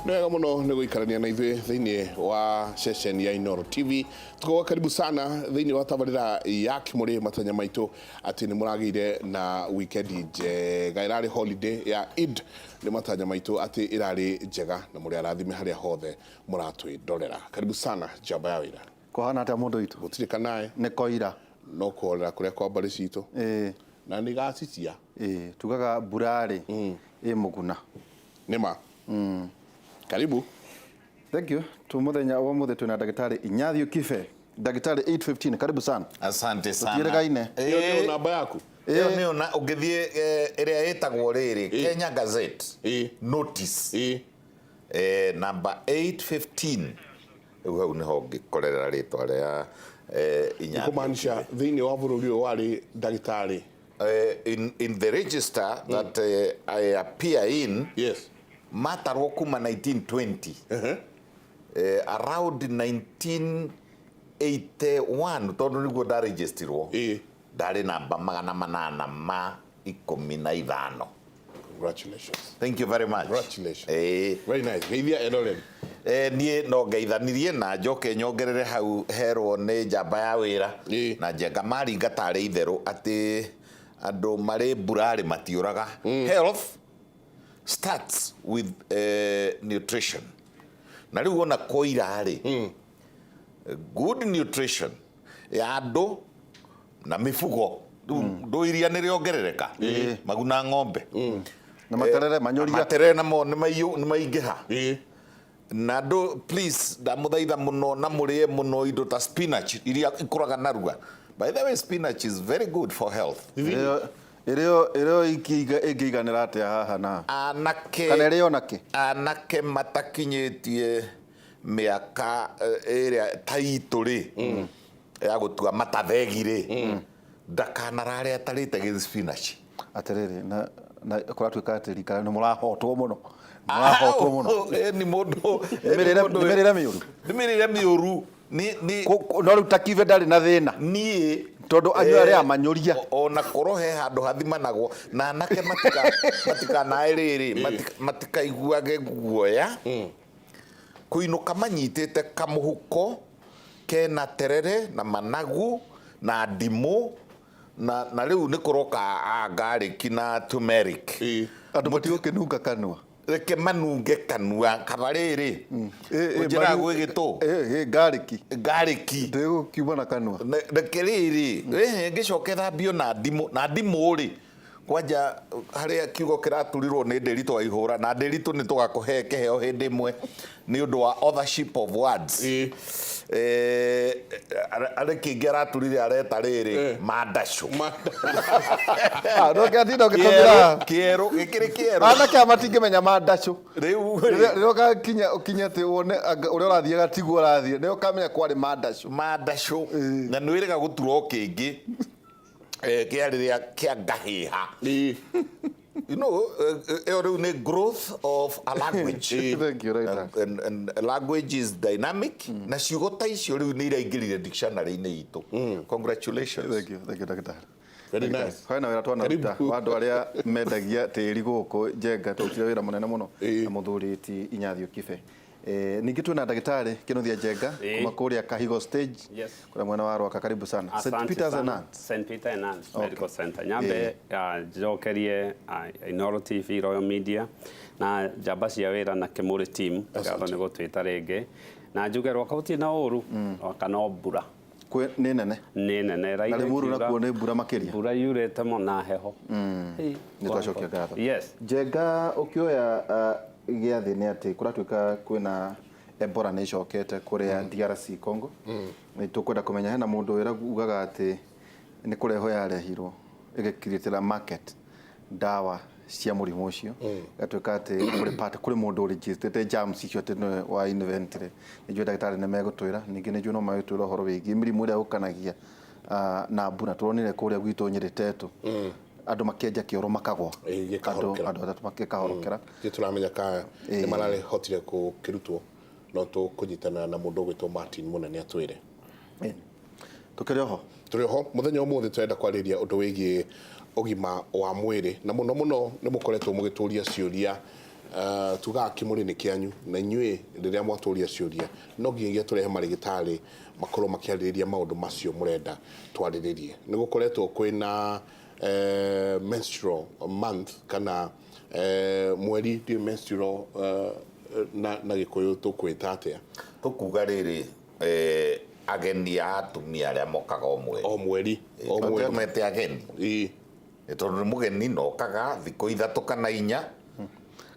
Nĩ wega mũno nĩ gũikarania na ithuĩ thĩinĩ wa ceceni ya Inooro TV. Tukoga karibu sana thĩinĩ wa tabarĩra ya Kĩmũrĩ matanya maitũ atĩ nĩ mũragĩire na wikendi njega. Ĩrarĩ holiday ya Eid, nĩ matanya maitũ atĩ ĩrarĩ njega na mũrĩ arathime harĩa hothe mũratwĩrorera. Karibu sana njamba ya wĩra. Kũhana atĩa mũndũ witũ? Gũtirĩ kanae. Nĩ koira. No kũhorera kũrĩa kwa mbarĩ citũ. Ĩĩ. Na nĩ gacicia. Ĩĩ, tugaga mbura-rĩ, ĩ mũguna. Nĩ ma. Karibu. Thank you. Tu mũthenya wa ũmũthĩ twĩna ndagĩtarĩ Inyathiũ Kibe. Ndagĩtarĩ 815, karibu sana. Asante sana. Tũtiĩrĩgaine. Ĩyo nĩyo namba yaku? Ĩyo nĩyo na ũngĩthiĩ ĩrĩa ĩtagwo rĩrĩ Kenya Gazette notice number 815 rĩu hau nĩho ũngĩkorerera rĩtwa rĩa Inyathiũ. Kũmaanisha thĩinĩ wa bũrũri ũyũ warĩ ndagĩtarĩ. In the register that I appear in matarwo kuma 1920 around 1981 tondũ nĩguo ndaregistirwo ndarĩ namba 815. Congratulations. Thank you very much. Congratulations. Ĩĩ. Very nice. Geithia eroreri. Eh, niĩ no ngeithanirie na njoke nyongerere hau herwo nĩ njamba ya wĩra na njenga maringa tarĩ itherũ atĩ andũ marĩ mburarĩ matiũraga. Health starts with nutrition. Na rĩu ona koira rĩ, good nutrition ya andũ na mĩbugo rĩu ndũ iria nĩ rĩongerereka maguna ng'ombe Na materere manyũria. Materere namo nĩ maingĩha. Na andũ please ndamũthaitha mũno na mũrĩe mũno indo ta spinach iria ikũraga narua. By the way, spinach is very good for health. Ĩrĩo ĩrĩo ĩngĩiganĩra atĩa haha na Anake kana ĩrĩo nakĩ? Anake matakinyĩtie mĩaka ĩrĩa ta itũ rĩ ya gũtua matathegi rĩ, ndakanarare atarĩte gĩ spinach. Atĩrĩrĩ, na kũratuĩka atĩ rika nĩ mũrahotwo mũno. Mũrahotwo mũno. Nĩ mũndũ Nĩ mĩrĩre mĩũru. Nĩ mĩrĩre mĩũru. No rĩu ta Kibe ndarĩ na thĩna. Niĩ Tondũ anyua arĩa manyũria. Ona korwo he handũ hathimanagwo na anake matikanae rĩrĩ, matikaiguage guoya kũinũka manyitĩte kamũhuko kena terere na managu na ndimũ na rĩu nĩ kũroka garlic na turmeric. Andũ matigũkĩnunga kanua. Reke manunge kanua kaba rĩrĩ ũnjĩraga gwĩ gĩtũ. Garlic. Garlic. Ndĩgũkiuma na kanua. Reke rĩrĩ ngĩcoke thambio na ndimũ, na ndimũ rĩ kwanja harĩa kiugo kĩraturirwo nĩ Ndĩritũ wa Ihũra, na Ndĩritũ nĩ tũgakũhe kĩheo hĩndĩ ĩmwe nĩ ũndũ wa authorship of words. Arĩ kĩngĩ araturire areta rĩrĩ mandacũ. Ndũngĩatinda ũgĩtũmĩra kĩerũ gĩkĩrĩ kĩerũ. Anake aya matingĩmenya mandacũ. Rĩu rĩrĩa ũgakinya ũkinye atĩ wone anga ũrĩa ũrathiaga tiguo ũrathiĩ, nĩ ũkamenya kwarĩ mandacũ. Mandacũ. Na nĩ wĩrĩga gũtura o kĩngĩ kĩa rĩrĩa kĩa ngahĩha. You know, ĩyo rĩu nĩ growth of a language. Thank you, right. And language is dynamic. Na ciugo ta icio rĩu nĩ iraingĩrire dictionary-inĩ itũ. Congratulations. Thank you, thank you, ndagĩtarĩ. Very nice. Hena wĩra twanaruta Karibu. wa andũ arĩa mendagia tĩri gũkũ Njenga, twarutire wĩra mũnene mũno na mũthuri ti Inyathiũ Kibe. Ningĩ twĩna ndagĩtarĩ Kĩnuthia Njenga kuma kũrĩa Kahigo stage kũrĩa mwena wa Rwaka, karibu sana. St Asante Peter's and sana. Anne's. St Peter and Anne's Medical Center. Nyambe njokerie Inooro TV, Royal Media na njamba cia wĩra na Kĩmũrĩ team ngatho nĩ gũtwĩta rĩngĩ na njuge Rwaka gũtirĩ na ũru, Rwaka no mbura. Kwĩ nĩ nene. Nĩ nene. Na Limuru nakuo nĩ mbura makĩria. Mbura yurĩte mũno na heho. Nĩ twacokia ngatho. Yes. Njenga ũkĩoya gĩathĩ nĩ atĩ kũratuĩka kwĩna Ebola nĩ ĩcokete kũrĩa DRC Congo. Nĩ tũkwenda kũmenya hena mũndũ wĩra ugaga atĩ nĩ kũrehwo yarehirwo ĩgĩkiritĩra market ndawa cia mũrimũ ũcio. Ĩgatuĩka atĩ kũrĩ part kũrĩ mũndũ ũrĩnjĩtĩte germs icio atĩ nĩwe wa inventire. Nĩ njũĩ ndagĩtarĩ nĩ megũtwĩra, ningĩ nĩ njũĩ no megũtwĩra ũhoro wĩgiĩ mĩrimũ ĩrĩa yũkanagia na mbura. Tũronire kũrĩa gwitũ Nyĩrĩ Tetũ andũ makĩenja kĩoro makagwa. Gĩkahorokera. Andũ atatũ makĩkahorokera. Nĩ tũramenya kana nĩ marahotire gũkĩrutwo, no tũkũnyitana na mũndũ ũgwĩtwo Martin Mũnene atwĩre. Tũkĩrĩ oho. Tũrĩ oho. Mũthenya ũmũthĩ tũrenda kwarĩria ũndũ wĩgiĩ ũgima wa mwĩrĩ, na mũno mũno nĩ mũkoretwo mũgĩtũria ciũria Tugaga kĩmũrĩ nĩ kĩanyu na inyuĩ rĩrĩa mwatũria ciũria no nginyagia tũrehe marĩgĩtarĩ makorwo makĩarĩrĩria maũndũ macio mũrenda twarĩrĩrie. Nĩ gũkoretwo kwĩna menstrual month kana mweri ndiũĩ menstrual na Gĩkũyũ tũkwĩta atĩa? Tũkuga rĩrĩ, ageni a atumia arĩa mokaga o mweri. O mweri, o mweri. Tũmete ageni. Ĩĩ. Nĩ tondũ nĩ mũgeni na okaga thikũ ithatũ kana inya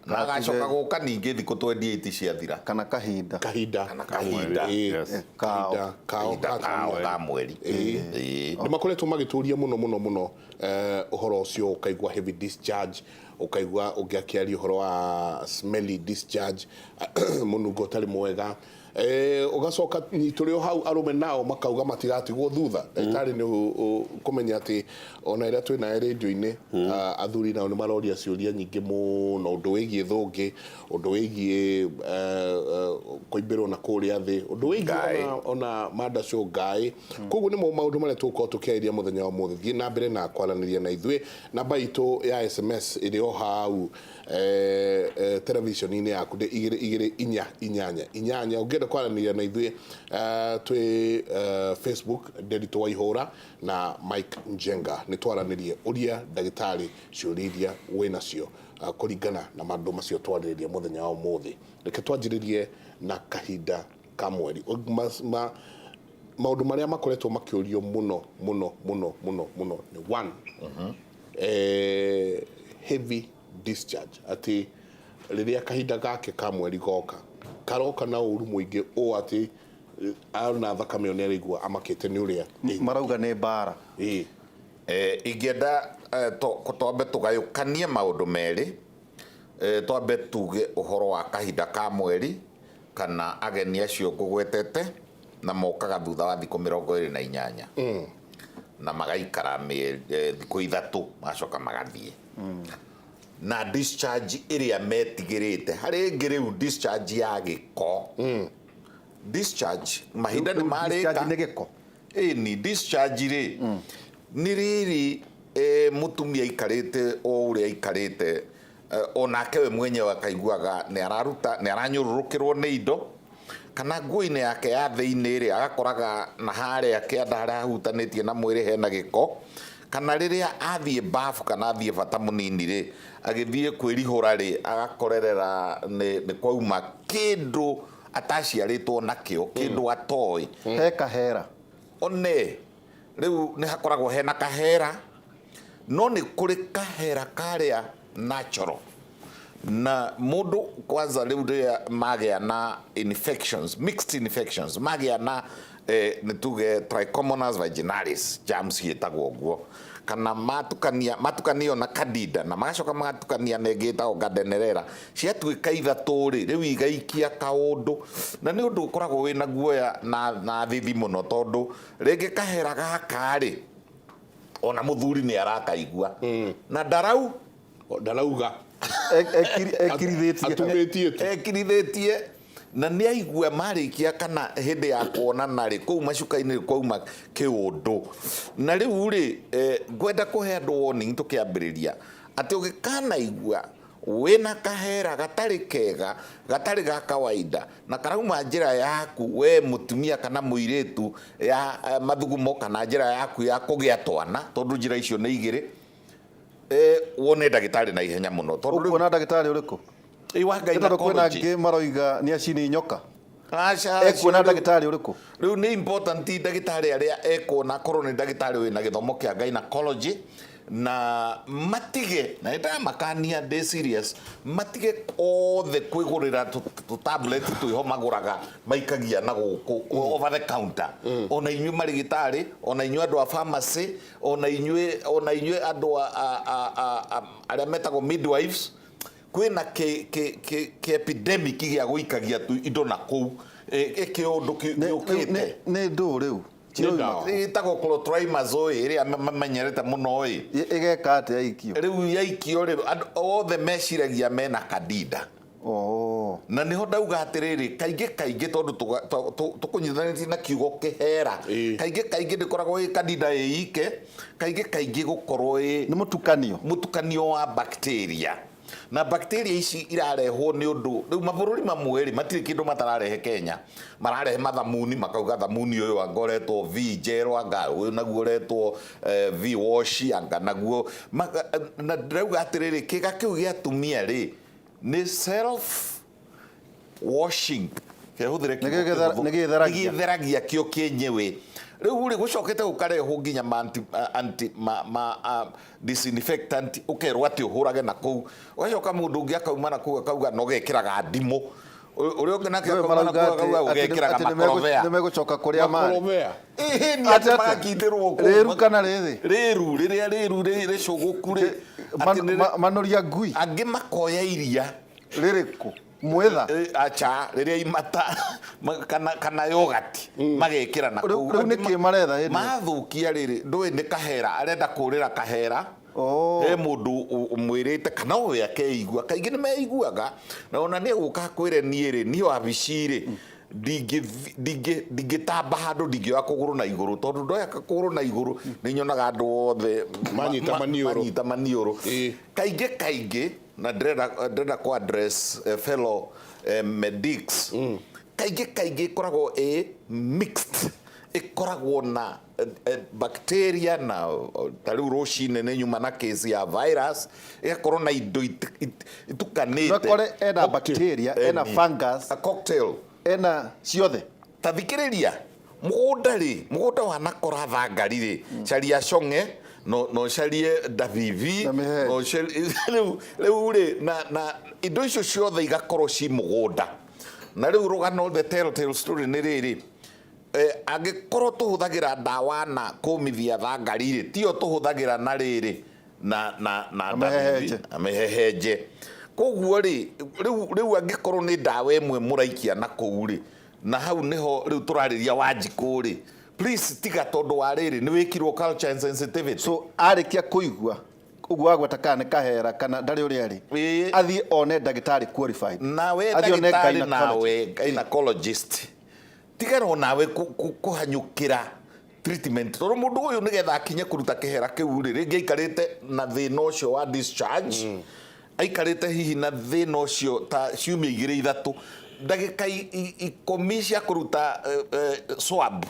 na agacoka gũka ningĩ thikũ 28 ciathira. Kana kahinda. Kahinda. Kana kahinda. Ĩĩ. Yes. Kahinda kao Kahinda ka kao atumia. ka mweri. Ĩĩ. Nĩ makoretwo magĩtũria mũno mũno mũno ũhoro ũcio, ũkaigua heavy discharge, ũkaigua ũngĩ akĩaria ũhoro wa smelly discharge, mũnungo ũtarĩ mwega. Ũgacoka tũrĩ o hau arũme nao makauga matigatigwo thutha. Ndagĩtarĩ nĩ ũkũmenya atĩ ona ĩrĩa twĩ naye rĩndiũ-inĩ, athuri nao nĩ maroria ciũria nyingĩ mũno, ũndũ wĩgiĩ thũngĩ, ũndũ wĩgiĩ kũimbĩrwo na kũrĩa thĩ, ũndũ wĩgiĩ ona mandacũ ngaĩ. Koguo nĩmo maũndũ marĩa tũgũkorwo tũkĩarĩria mũthenya wa ũmũthĩ. Thiĩ na mbere na kwaranĩria na ithuĩ. Namba itũ ya SMS ĩrĩ o hau television-inĩ yaku nĩ igĩrĩ igĩrĩ inya inyanya inyanya. Ũngĩenda kwaranĩria na ithuĩ twĩ Facebook Nderitu Waihũra na Mike Njenga, nĩ twaranĩrie ũria ndagĩtarĩ ciũria iria wĩnacio kũringana na maũndũ macio twarĩrĩria mũthenya wa ũmũthĩ. Reke twanjĩrĩrie na kahinda ka mweri. Maũndũ marĩa makoretwo makĩũrio mũno mũno mũno mũno mũno nĩ one, heavy discharge, atĩ rĩrĩa kahinda gake ka mweri goka karoka na ũru mũingĩ ũũ atĩ ona thakame ĩyo nĩ araigua amakĩte nĩ ũrĩa marauga nĩ mbara. Ĩĩ. Ingĩenda twambe tũgayũkanie maũndũ merĩ. Twambe tuge ũhoro wa kahinda ka mweri kana ageni acio ngũgwetete na mokaga thutha wa thikũ 28 na magaikara thikũ ithatũ magacoka magathiĩ. Na discharge ĩrĩa metigĩrĩte harĩ ĩngĩ rĩu discharge ya gĩko. Discharge mahinda nĩ marĩka. Discharge nĩ gĩko. Ĩni discharge rĩ nĩ rĩrĩ mũtumia aikarĩte o ũrĩa aikarĩte, onake we mwenyewe akaiguaga nĩ araruta, nĩ aranyũrũrũkĩrwo nĩ indo kana nguo-inĩ yake ya thĩinĩ rĩ agakoraga na harĩa kĩanda harĩa hahutanĩtie na mwĩrĩ hena gĩko, kana rĩrĩa athiĩ bafu kana athiĩ bata mũnini rĩ agĩthiĩ kwĩrihũra rĩ agakorerera nĩ kwauma kĩndũ ataciarĩtwo nakĩo, kĩndũ atoĩ. He kahera. One rĩu nĩ hakoragwo hena kahera, no nĩ kũrĩ kahera karĩa natural. Na mũndũ kwanza rĩu rĩrĩa magĩa na infections, mixed infections, magĩa na nĩ tuge Trichomonas vaginalis germs ciĩtagwo ũguo, kana matukanio na Candida na magacoka magatukania na ĩngĩ ĩtagwo Gardnerella, ciatuĩka ithatũ rĩ rĩu igaikia kaũndũ, na nĩ ũndũ ũkoragwo wĩna guoya na thithi mũno, tondũ rĩngĩ kahera gaka rĩ ona mũthuri nĩ arakaigua na ndarau ndarauga. Ekirithĩtie. Atumĩtie tu. Ekirithĩtie na nĩ aigua marĩkia kana hĩndĩ ya kuonana rĩ kũu macuka-inĩ kwauma kĩũndũ. Na rĩu rĩ ngwenda kũhe andũ warning tũkĩambĩrĩria atĩ ũgĩkanaigua wĩna kahera gatarĩ kega, gatarĩ ga kawaida, na karauma njĩra yaku we mũtumia kana mũirĩtu ya mathugumo kana njĩra yaku ya kũgĩa twana, tondũ njĩra icio nĩ igĩrĩ, wone ndagĩtarĩ na ihenya mũno. Tondũ rĩu Ũkuona ndagĩtarĩ ũrĩkũ? Ĩ, wa Nĩ tondũ kwĩna gynecology. angĩ maroiga nĩ acini nyoka. Aca, Ekuona acio rĩu ndagĩtarĩ ũrĩkũ? Rĩu nĩ important ndagĩtarĩ arĩa ekuona akorwo nĩ ndagĩtarĩ wĩna gĩthomo kĩa gynecology, na matige, na nĩndamakania ndĩ serious, matige othe kwĩgũrĩra tũ tablet twĩho magũraga maikagia na gũkũ over the counter. Ona inyuĩ marĩgĩtarĩ, ona inyuĩ andũ a pharmacy, ona inyuĩ andũ arĩa metagwo midwives, kwĩna kĩ epidemic gĩa gũikagia tu indo na kũu, kĩũndũ gĩũkĩte. Nĩ ndũ rĩu? Nĩ ndawa. Ĩtagwo clotrimazole ĩrĩa mamenyerete mũno ĩ. Ĩgeka atĩa yaikio? Rĩu yaikio rĩ, andũ othe meciragia mena Candida. Na nĩho ndauga atĩrĩrĩ, kaingĩ kaingĩ tondũ tũkũnyitithanĩtie na kiugo kĩhera, kaingĩ kaingĩ ndĩkoragwo ĩ Candida ĩ ike, kaingĩ kaingĩ gũkorwo ĩ Nĩ mũtukanio. Mũtukanio wa bacteria. Na bacteria ici irarehwo nĩ ũndũ rĩu mabũrũri mamwe rĩ matirĩ kĩndũ matararehe Kenya, mararehe mathamuni makauga thamuni ũyũ anga ũretwo V gel, anga ũyũ naguo ũretwo V wash, anga naguo na ndĩrauga atĩrĩrĩ, kĩga kĩu gĩa atumia rĩ nĩ self washing, kehũthĩre kiugo kĩhũthũ. Nĩgĩtheragia. Nĩgĩtheragia kĩo kĩenyewe. Rĩu rĩ gũcokete gũkarehwo nginya ma anti, anti ma, ma disinfectant, ũkerwo atĩ ũhũrage na kũu, ũgacoka mũndũ ũngĩ akauma na kũu akauga no gekĩraga ndimũ, ũrĩa ũngĩ nake akauma na kũu akauga ũgekĩraga makorobea. Nĩ megũcoka kũrĩa marĩ. Makorobea. Ĩhĩ, nĩ atĩ magakindĩrwo kũu. Rĩru kana rĩthĩ? Rĩru rĩrĩa rĩru rĩcũgũku rĩ, atĩ nĩ Manũria ngui. Angĩ makoya iria. Rĩrĩkũ? Mwetha? Acha, rĩrĩa imata, kana yogati, magekĩra na kũu. Rĩu nĩ kĩ maretha hĩndĩ ĩyo? Mathũkia rĩrĩ, ndũĩ nĩ kahera, arenda kũrĩra kahera. He mũndũ ũmwĩrĩte kana we akeigua, kaingĩ nĩ meiguaga, na ona nĩ egũka akwĩre niĩ rĩ, niĩ wabici rĩ, ndingĩtamba handũ, ndingĩoya kũgũrũ na igũrũ, tondũ ndoya kũgũrũ na igũrũ nĩ nyonaga andũ othe Manyita maniũrũ. manyita maniũrũ. Kaingĩ kaingĩ, na ndĩrenda kũ address fellow medics, kaingĩ kaingĩ ĩkoragwo ĩ mixed, ĩkoragwo na bacteria na ta rĩu rũcinĩ nĩ nyuma na case ya virus, ĩgakorwo na indo itukanĩte. Ũgakore ena bacteria, ena fungus, A cocktail. Ena ciothe. Ta thikĩrĩria, mũgũnda rĩ, mũgũnda wanakora thangari rĩ, caria cong'e, no carie ndabibi, Na mĩhehenje. no carie, rĩu rĩ, na indo icio ciothe igakorwo ci mũgũnda. Na rĩu rũgano, the telltale story nĩ rĩrĩ, angĩkorwo tũhũthagĩra ndawa na kũmithia thangari rĩ, tiyo tũhũthagĩra na rĩrĩ, na Na mĩhehenje. ndabibi, na mĩhehenje. Koguo rĩ, rĩu angĩkorwo nĩ ndawa ĩmwe mũraikia na kũu rĩ, na hau nĩho rĩu tũrarĩria Wanjikũ rĩ, please tiga tondũ wa rĩrĩ nĩ wĩkirwo culture and sensitivity. So arĩkia kũigua ũguo wagweta kana nĩ kahera kana ndarĩ ũrĩa arĩ, athiĩ one ndagĩtarĩ qualified. Nawe Athiĩ one ndagĩtarĩ gynecologist. nawe gynecologist, tigana nawe kũhanyũkĩra treatment, tondũ mũndũ ũyũ nĩgetha akinye kũruta kĩhera kĩu rĩ, rĩngĩ aikarĩte na thĩna ũcio wa discharge, aikarĩte hihi na thĩna ũcio ta ciumia igĩrĩ ithatũ, ndagĩka ikũmi cia kũruta swab,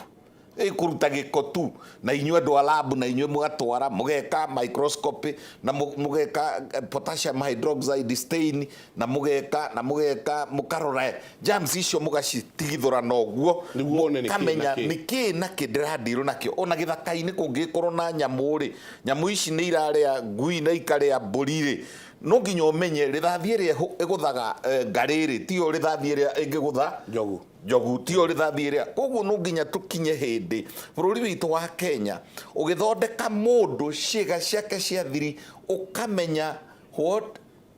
kũruta gĩko tu, na inyuĩ andũ a lab, na inyuĩ mũgatwara mũgeka microscopy, na mũgeka potassium hydroxide stain, na mũgeka, na mũgeka, mũkarora germs icio mũgacitigithũra na ũguo, Nĩguo wone nĩ kĩ na mũkamenya kĩ. nĩ kĩ na kĩ ndĩradirwo nakĩo. Ona gĩthaka-inĩ kũngĩkorwo na nyamũ rĩ, nyamũ ici nĩ irarĩa ngui na ikarĩa mbũri rĩ, no nginya ũmenye rĩthathi ĩrĩa ĩgũthaga ngarĩ rĩ, tiyo rĩthathi ĩrĩa ĩngĩgũtha Njogu. Njogu, tiyo rĩthathi ĩrĩa. Koguo no nginya tũkinye hĩndĩ bũrũri witũ wa Kenya ũgĩthondeka mũndũ ciĩga ciake cia thiri, ũkamenya what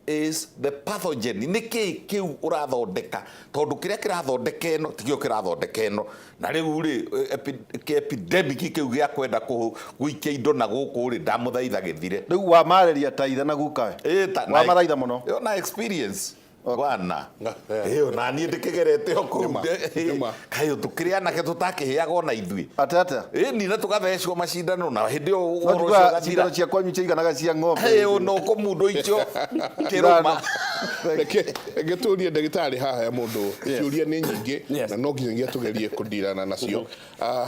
is the pathogen, nĩ kĩĩ kĩu ũrathondeka, tondũ kĩrĩa kĩrathondeka ĩno tikĩo kĩrathondeka ĩno. Na rĩu rĩ, epidemic kĩu gĩa kwenda gũikia indo na gũkũ rĩ, ndamũthaitha gĩthire. Rĩu wamarĩria ta ithe na gukawe. Ĩ, ta, na Wamathaitha mũno. Ĩyo na experience. Bwana. Yeah. Ĩyo na niĩ ndĩkĩgerete o kũu. Nĩma, nĩma. Kaĩ tũkĩrĩ anake tũtakĩhĩaga ona ithuĩ. Atĩa, atĩa? Ĩ, ni na tũgathecwo macindano na hĩndĩ ĩyo No ũhoro ũcio njiguaga ũgathira. cindano cia kwanyu ciaiganaga cia ng'ombe. Ĩ, no kũmundwo icio kĩrũma. Reke tũrie ndagĩtarĩ haha ya mũndũ. Ciũria nĩ nyingĩ Yes. na no nginyagia tũgerie kũndirana nacio.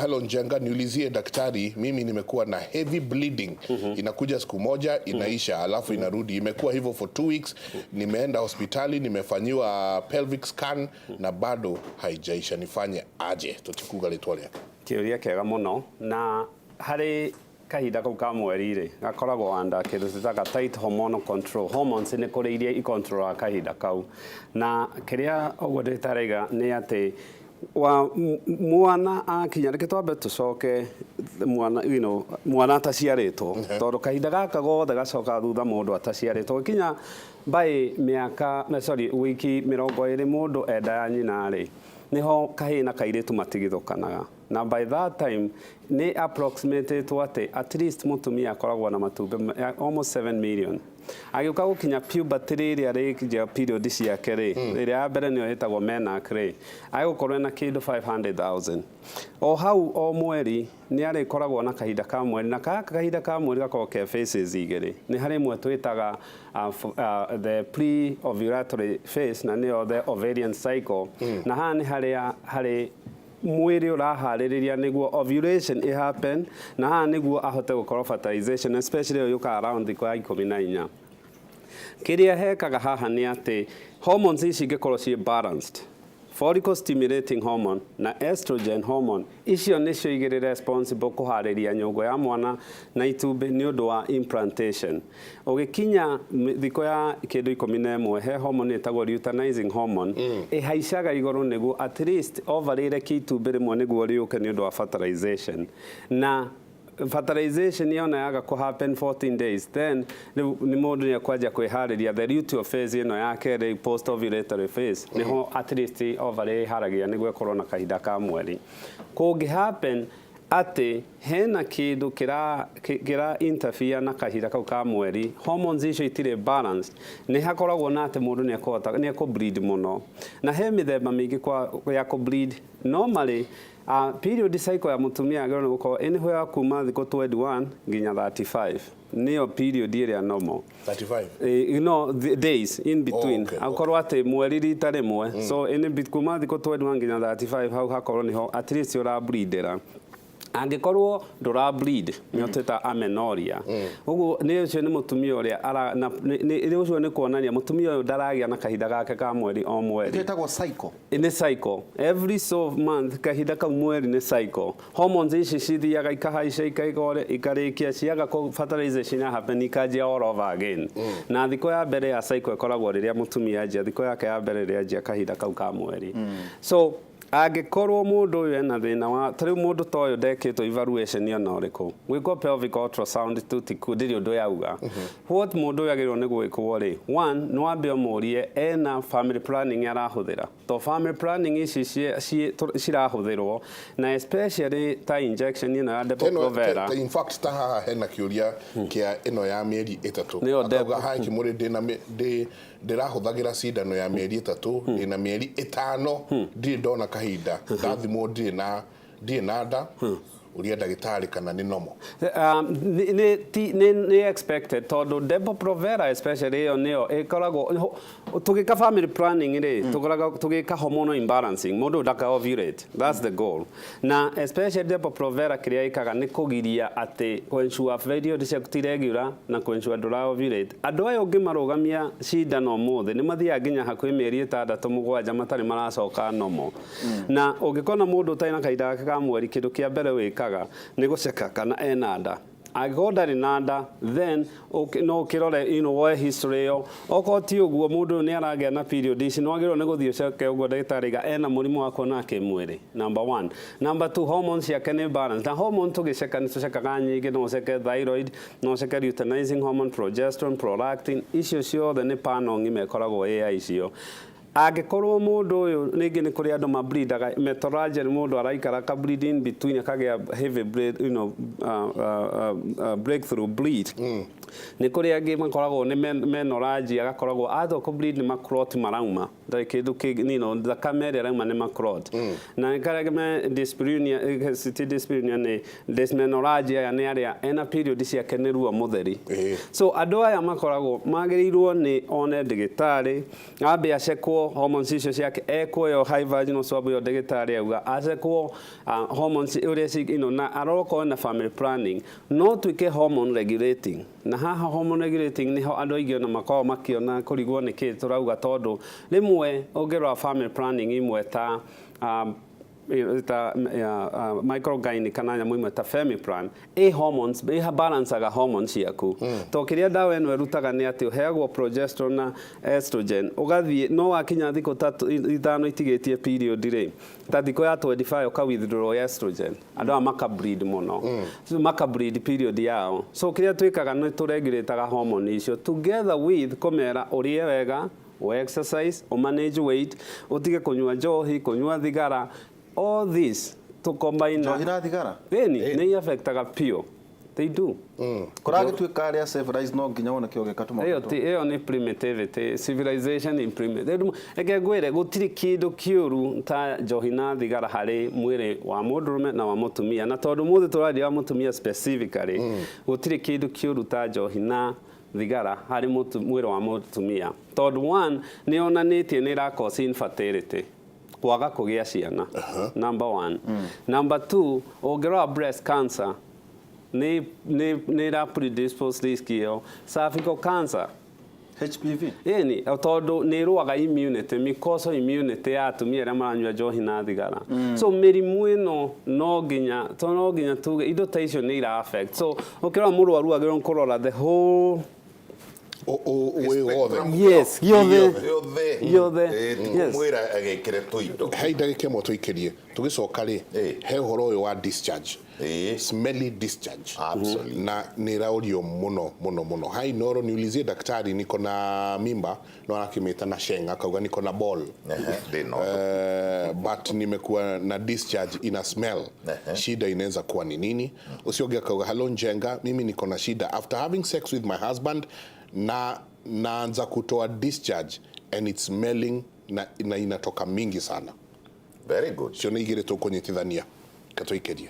Hello Njenga, niulizie daktari, mimi nimekuwa na heavy bleeding. Inakuja siku moja inaisha, alafu inarudi. Imekuwa hivyo for 2 weeks. Nimeenda hospitali, nimefanyiwa pelvic scan na bado haijaisha. Nifanye aje? Tutikuga rĩtwa rĩake. Kĩũria kĩega mũno, na harĩ kahinda kau ka mweri rĩ, gakoragwo under kĩndũ twĩtaga tight hormonal control. Hormones nĩ kũrĩ iria ikontrolaga kahinda kau, na kĩrĩa ũguo ndĩtaraiga nĩ atĩ wa mwana akinya, reke twambe tũcoke mwana, you know, mwana ataciarĩtwo, tondũ kahinda gaka gothe gacokaga thutha mũndũ ataciarĩtwo, gĩkinya by mĩaka, no, sorry, wiki mĩrongo ĩrĩ mũndũ enda ya nyina rĩ, nĩho kahĩĩ na kairĩtu matigithũkanaga. Na by that time nĩ approximatĩtwo atĩ at least mũtumia akoragwo na matumbĩ almost 7 million. Agĩũka gũkinya puberty rĩrĩa rĩnjia period ciake rĩ, ĩrĩa ya mbere nĩyo ĩtagwo menarche rĩ, agũkorwo na kĩndũ 500,000 o hau o mweri. Nĩ arĩkoragwo na kahinda ka mweri, na gaka kahinda ka mweri gakoragwo ke phases igĩrĩ. Nĩ harĩ ĩmwe twĩtaga the pre ovulatory phase, na nĩyo the ovarian cycle, na haha nĩ harĩa harĩ mwĩrĩ ũraharĩrĩria nĩguo ovulation ĩ happen, na haha nĩguo ahote gũkorwo fertilization, especially ĩyo yũkaga around thikũ ya 14. Kĩrĩa hekaga haha nĩ atĩ hormones ici ingĩkorwo ciĩ balanced, follicle stimulating hormone na estrogen hormone, icio nĩcio igĩrĩ responsible kũharĩria nyũngũ ya mwana na itumbĩ nĩ ũndũ wa implantation. Ũgĩkinya thikũ ya kĩndũ 11, he hormone ĩtagwo luteinizing hormone ĩhaicaga igũrũ nĩguo at least ovary ĩrekie itumbĩ rĩmwe nĩguo rĩũke nĩ ũndũ wa fertilization. Na fertilization yona yaga kũ happen 14 days, then rĩu nĩ mũndũ nĩ ekwanjia kwĩharĩria the luteal phase ĩno ya kerĩ, post ovulatory phase, nĩho at least ovary ĩharagia nĩguo ĩkorwo na kahinda ka mweri. Kũngĩ happen atĩ hena kĩndũ kĩra interfere na kahinda kau ka mweri, hormones icio itirĩ balanced, nĩ hakoragwo na atĩ mũndũ nĩ ekũhota nĩ ekũ bleed mũno, na he mĩthemba mĩingĩ ya kũ bleed. Normally period cycle ya mũtumia yagĩrĩirwo nĩ gũkorwo anywhere kuma thikũ 21 nginya 35, nĩyo period ĩrĩa normal. 35? No, the days in between. Akorwo atĩ mweri rita rĩmwe, so in kuma thikũ 21 nginya 35, hau hakorwo nĩho at least ũra bleedera. Angĩkorwo ndũra bleed, nĩ twĩta amenorrhea. Ũguo nĩ ũcio nĩ mũtumia ũrĩa ũcio nĩ kuonania mũtumia ũyũ ndaragĩa na kahinda gake ka mweri o mweri. Ĩtagwo cycle. Nĩ cycle every so month, kahinda kau mweri nĩ cycle. Hormones ici cithiaga ikahaica, ikaigore, ikarĩkia, ciaga fertilization ya happen, ikanjia all over again. Na thikũ ya mbere ya cycle ĩkoragwo rĩrĩa mũtumia anjia thikũ yake ya mbere, rĩrĩa anjia kahinda kau ka mweri. So angĩkorwo mũndũ ũyũ ena thĩna wa ta rĩu mũndũ ta ũyũ ndekĩtwo evaluation ona ũrĩkũ, gwĩkwo pelvic ultrasound tu tiku ndĩrĩ ũndũ yauga. What mũndũ ũyũ agĩrĩirwo nĩ gwĩkwo rĩ, one, nĩ wambe ũmũrie ena family planning arahũthĩra, to family planning ici cirahũthĩrwo na especially ta injection ĩno ya Depo-Provera. In fact, ta haha hena kĩũria kĩa ĩno ya mĩeri 3. Nĩyo. Akauga, Depo. "Hi Kimuri, ndĩ ndĩrahũthagĩra cindano ya mĩeri 3, ndĩna mĩeri 5 ndirĩ ndona kahinda, ndathimwo ndirĩ na nda. Ũria ndagĩtarĩ kana nĩ normal?" Nĩ expected, tondũ Depo-Provera especially ĩyo nĩyo ĩkoragwo tũgĩka family planning rĩ, tũkoragwo tũgĩka hormonal imbalancing, mũndũ ndaka ovulate, that's the goal. Na especially Depo-Provera kĩrĩa ĩkaga nĩ kũgiria atĩ kũ-ensure period ciaku ti regular na kũ-ensure ndũra ovulate. Andũ aya ũngĩmarũgamia cindano ũmũthĩ, nĩ mathiaga nginya hakuhĩ mĩeri 6, 7 matarĩ maracoka normal. Na ũngĩkona mũndũ ũtarĩ na kahinda gake ka mweri, kĩndũ kĩa mbere wĩkaga nĩ gũceka kana ena nda. Angĩkorwo ndarĩ na nda, then no ũkĩrore woe history ĩyo. Okorwo ti ũguo, mũndũ ũyũ nĩ aragĩa na period ici, nĩ wagĩrĩirwo nĩ gũthiĩ ũcoke ũguo ndagĩtarĩ aiga ena mũrimũ wa kuona kĩmwĩrĩ, number one. Number two, hormones ciake nĩ balance. Na hormone tũgĩceka nĩ tũcekaga nyingĩ, no ũceke thyroid, no ũceke luteinizing hormone, progesterone, prolactin, icio ciothe nĩ panel ng'ima ĩkoragwo ĩ icio. Angĩkorwo mũndũ ũyũ rĩngĩ nĩ kũrĩ andũ mableedaga metrorrhagia, mũndũ araikara ka bleed in between, akagĩa heavy bleed, breakthrough bleed. Nĩ kũrĩ angĩ makoragwo nĩ menorrhagia, agakoragwo atua kũ bleed nĩ maclot marauma, ndarĩ kĩndũ kĩngĩ, thakame ĩrĩa ĩrauma nĩ maclot. Na nĩ karĩa me dyspareunia, ti dyspareunia, nĩ dysmenorrhagia. Aya nĩ arĩa ena period ciake nĩ ruo mũtheri. So andũ aya makoragwo magĩrĩirwo nĩ one ndagĩtarĩ, ambe acekwo hormones icio ciake, ekwo ĩyo high vaginal swab ĩyo ndagĩtarĩ auga, acekwo hormones ũrĩa na arorwo korwo na family planning no tuĩke hormone regulating. Na haha hormone regulating nĩho andũ aingĩ ona makoragwo makĩona kũrigwo nĩ kĩ tũrauga, tondũ rĩmwe ũngĩrora family planning imwe ta microgyne kana nyamũ imwe ta Femiplan ĩ hormones ĩ balancaga hormones ciaku, to kĩrĩa ndawa ĩno ĩrutaga nĩ atĩ ũheagwo progesterone na estrogen, ũgathiĩ no wakinya thikũ ta 5 itigĩtie period rĩ, ta thikũ ya 25 ũka withdraw estrogen, andũ aya maka bleed mũno. So, maka bleed period yao. So kĩrĩa twĩkaga nĩ tũregulataga hormone icio together with kũmera ũrĩe wega, o exercise, o manage weight, ũtige kũnyua njohi, kũnyua thigara, all this. Tũkombaina. Njohi na thigara. Ĩni nĩ affectaga piũ, they do. Kũragĩtuĩka arĩa civilized no nginya wone kĩo gĩka Ĩyo tũmaũndũ. ti ĩyo nĩ primitivity, civilization in primitive. Reke ngwĩre, gũtirĩ kĩndũ kĩũru ta njohi na thigara harĩ mwĩrĩ wa mũndũrũme na wa mũtumia, na tondũ mũthĩ tũraria wa mũtumia specifically, gũtirĩ kĩndũ kĩũru ta njohi na thigara harĩ mwĩrĩ wa mũtumia, tondũ one, nĩ yonanĩtie nĩ ĩra cause infertility, kwaga kũgĩa ciana, number one. Number two, ũngĩrora breast cancer, nĩ ĩra predispose risk ĩyo, cervical cancer. HPV. Ĩni, tondũ nĩ ĩrũaga immunity, mucosal immunity ya atumia arĩa maranyua njohi na thigara. So mĩrimũ ĩno no nginya to no nginya tuge indo ta icio nĩ ira affect. So ũkĩrora mũrwaru, agĩrĩirwo nĩ kũrora the whole Wĩ wothe. Yes, yothe. Yothe. Yothe. Ti Yes. kũmwĩra agĩkĩre tũindo. He ndagĩka ĩmwe tũikĩrie tũgĩcoka rĩ, he ũhoro ũyũ wa discharge, smelly discharge. Absolutely. Na nĩ ĩraũrio mũno mũno mũno. Hai Noro, niulizie daktari, niko na mimba, no arakĩmĩta na sheng, akauga niko na ball. Ehe, ndĩ no. But nimekuwa na discharge ina smell. Shida inaweza kuwa ni nini? Ucio ũngĩ akauga, "Hello Njenga, mimi niko na shida after having sex with my husband na naanza kutoa discharge and it's smelling na inatoka mingi sana." Very good. Cio nĩ igĩrĩ tũkũnyitithania katũikĩria.